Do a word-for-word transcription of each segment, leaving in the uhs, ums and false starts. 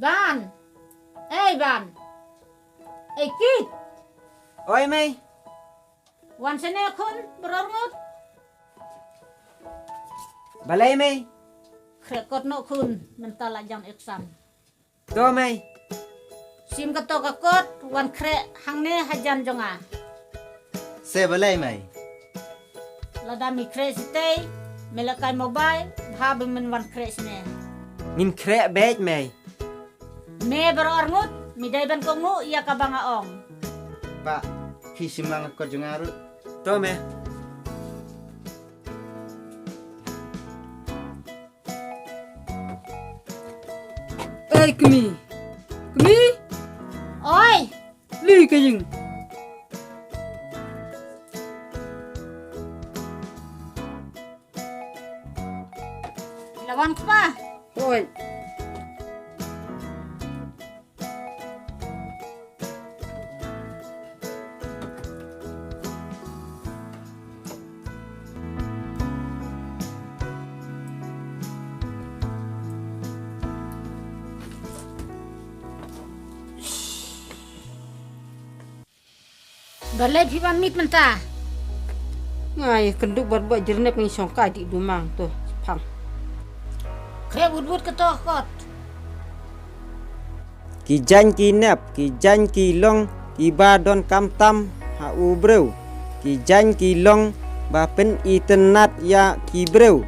Ban. Ei Ban. Ei Kit. Oi mei. Wan shane khun, baroh arngut. Balei mei? Khreh kot noh khun, mynta la jan exam. To mei. Shim kato ka kot, wan khreh hangne hajan jong nga. Se balei mei? Lada mi khreh shatei, me la kai mobile, bha ba men wan khreh shane. Ngin khreh beit mei. Me baroh arngut, mi dei ban kohnguh ïa kaba nga ong. Pa, phi shim lang ka kot jong nga ruh. To mei. Ei kmie. Kmie. Oi. Lei ka ïing. La wan kpa. Oi. Balei phi wan miet mynta? Nga ïa kynduh bad ba jyrnep ngi shong kai dih dumang to phang. Khreh wut wut kato kot. Ki jaiñ ki nep, ki jaiñ ki long, kiba donkam tam ha u briew. Ki jaiñ ki long ba pynitynnad ïa ki briew.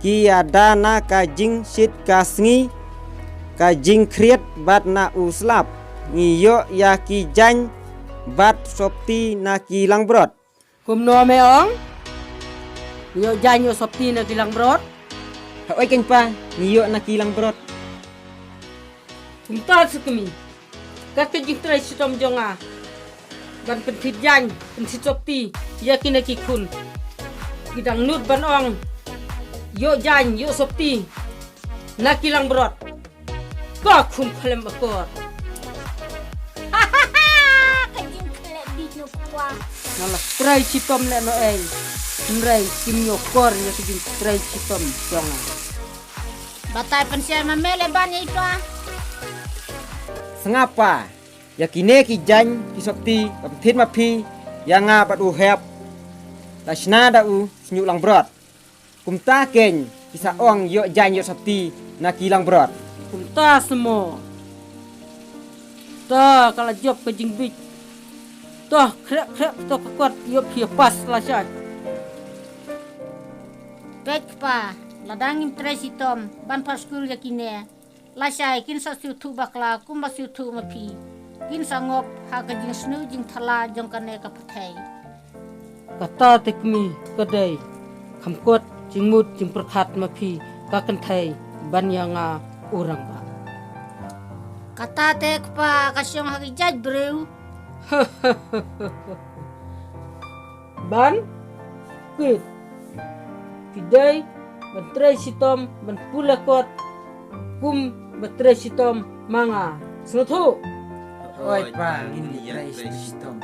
Ki ïada na ka jingshit ka sngi, ka jingkhriat bad na u slap. Ngi ïoh ïa ki jaiñ bad sopti na ki langbrot. Kumno me ong? Ngi ïoh jaiñ ïoh sopti na ki langbrot? Hooid keiñ pa, ngi ïoh na ki langbrot. Kumta se kmie. Kat ka jingtrei shitom jong nga ban pynthit jaiñ, pynthit sopti ïa kine ki khun. Ki dang nud ban ong ïoh jaiñ ïoh sopti na ki langbrot. Ka khun khlem akor. Ka jingkhlem bit no kwa. Nga la trei shitom leh no ei. Hynrei kim ïoh kor ïa ka jingtrei shitom jong nga. Batai pynshai ma me le ban ïa i pa. Sngap pa. Ïa kine ki jaiñ ki sopti ba pynthit ma phi ïa nga bad u hep. La shna da u shñiuh langbrot. Kumta keiñ ki sa ong ïoh jaiñ ïoh sopti na ki langbrot. Kumta se mo. Ta ka la jop ka jingbit. Ta khreh khreh to ka kot ïoh phi pass lashai. Peit kpa, lada ngim trei shitom ban phah skul ïa kine. Lashai kin sa sngewthuh bakla kumba sngewthuh ma phi. Kin sa ngop ha ka jingsniew jingthala jong kane ka pyrthei. Kata te kmie ka dei kham kot jingmut jingpyrkhat ma phi ka kynthei ban ïa nga u rangbah. Kata te kpa ka shong ha ki jait briew. Ban Kit. Phi dei ban trei shitom ban pule kot kum ba trei shitom ma nga. Sngewthuh? Hooid pa, ngin ïa trei shitom.